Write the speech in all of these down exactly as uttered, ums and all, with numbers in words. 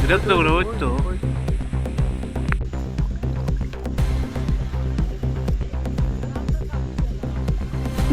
Direktor Rohit to.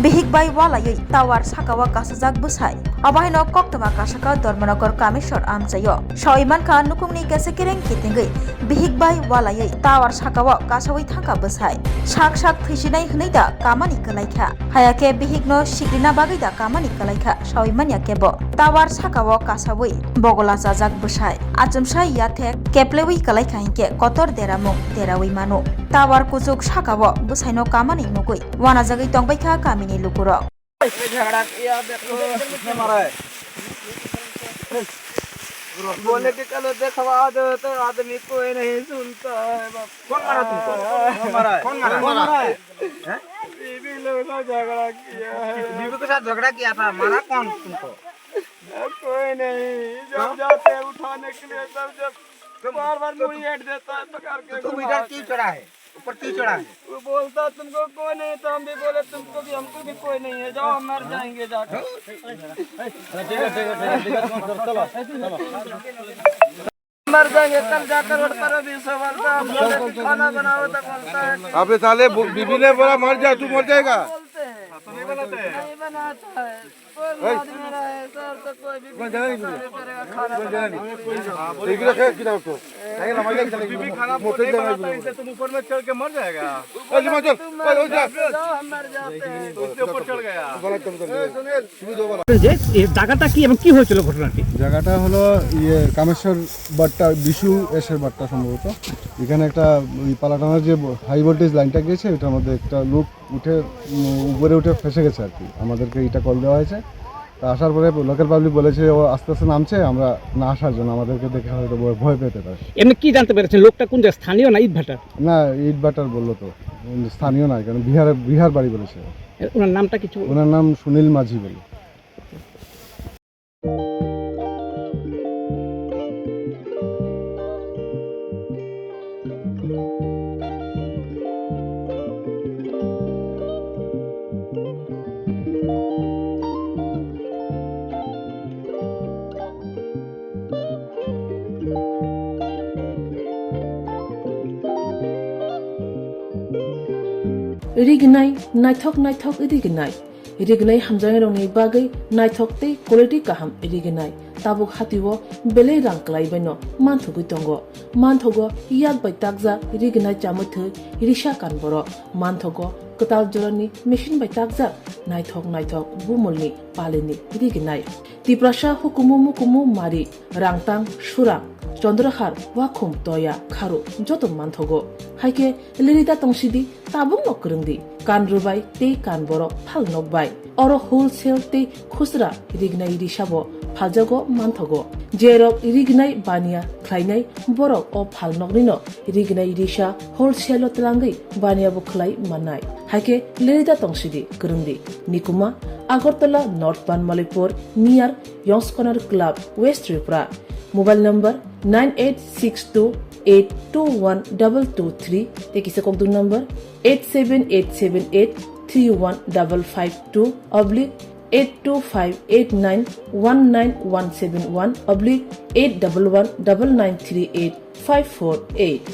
Bihik bai walaiwi tower sakao kasajak bwsai. Obo haino koktwma kasaka Dharmanagar Kameswar amchaio. Sawi mankha nukungni kesa kereng kitingwi bihik bai walaiwi tower sakao kasawi thangkha bwsai. Sak sak thwisinai hwnwi da kamani kwlaikha. Hayakhe bihikno sikrina bagwi da kamani kwlaikha sawi manya kebo. Tower sakao kasawi bogola chajak bwsai. Achomsa yathek keplewi kwlaikha hinkhe kotor deramung derawi mano. Tower kuchuk sakao bwsaino kamani nugwi wanajagwi tongbaikha kamini lukurok. झगड़ा किया, देखो। किसने मारा है? बोलने के कल देखवा दो तो आदमी कोई नहीं सुनता है बाप। कौन मारा तुमको? कौन मारा है? कौन मारा है? कौन मारा है? हैं? बीबी लोग ना झगड़ा किया है। बीबी के साथ झगड़ा किया था, मारा कौन तुमको? कोई नहीं, जब जाते हैं उठाने के लिए तब जब बार बार मुड़ी हेट देता है पकड़ के तुम इधर क्यों चढ़ा है? ऊपर क्यों चढ़ा है? वो बोलता तुमको कोई नहीं तो हम भी बोले तुमको भी, हमको भी कोई नहीं है, जाओ हम मर जाएंगे जाकर। ठीक है, ठीक है, ठीक है, ठीक है, चलो, चलो। मर जाएंगे, कल जाकर रोड पर अभी सवाल था, हम बोले कि खाना बनाओ तो बोलता है कि अबे साले, बीबी ने बोला मर जा, तू मर जाएगा। बोलते हैं। नहीं बनाता है। कोई भी आदमी रहे, सर, तो कोई भी कोई जगह नहीं मिलेगा। कोई जगह नहीं। बीबी रखे कि ना उसको? बीबी खाना मोटे बनाता है, इससे तुम ऊपर में चढ़ के मर जाएगा। ए, लिमा चल, ए, ओ जा। हम मर जाते हैं। उसके ऊपर चढ़ गया। যে এই জায়গাটা কি এবং কি হয়েছিল ঘটনাটি? জায়গাটা হলো ইয়ে কামেশ্বর বাট্টা, বিশু এসের বাট্টা সম্ভবত। এখানে একটা ওই পালাটানার যে হাই ভোল্টেজ লাইনটা গেছে, ওটার মধ্যে একটা লোক উঠে, উম, উপরে উঠে ফেসে গেছে আর কি। আমাদেরকে এটা কল দেওয়া হয়েছে। তা আসার পরে লোকাল পাবলিক বলেছে ও আস্তে আস্তে নামছে, আমরা না আসার জন্য, আমাদেরকে দেখে হয়তো ভয়, ভয় পেতে পারে। এমনি কি জানতে পেরেছেন, লোকটা কোন জায়গা, স্থানীয় না ইটভাটার? না, ইটভাটার বললো তো, উনি স্থানীয় নয়, কারণ বিহারে, বিহার বাড়ি বলেছে। এ, ওনার নামটা কিছু? ওনার নাম সুনীল মাঝি বলে। Rignai, naithok naithok rignai. Rignai hamjaknairokni bagwi naithok tei quality kaham rignai. Tabuk hatio belai rang kwlaibaino manthogwi tongo. Manthogo yak bai takjak rignai chamwi thwi risa kan borok. Manthogo kwtal jorani machine bai takjak naithok naithok bumulni palini rignai. Tiprasa hukumu mukumu mari, rangtang, surang, chondrahar, wakhum, toya, kharu joto manthogo. Haikhe Lerida tongsidi, tabukno kwrwngdi, kan rwbai tei kan borok phalnok bai. Oro wholesale tei khusra rignai risabo phaljago manthogo. Jerok rignai baniya khlainai borok o phalnoknino rignai risa wholesale-o twlangwi baniyabo khlai mannai. Haikhe Lerida tongsidi, kwrwngdi. Nikuma, Agartala North Banmalipur, near Yongs Corner Club, West Tripura. Mobile number nine eight six two eight two one double two three, tei kisa kokduk number eight seven eight seven eight three one double five two oblique eight two five eight nine one nine one seven one oblique eight double one double nine three eight five four eight.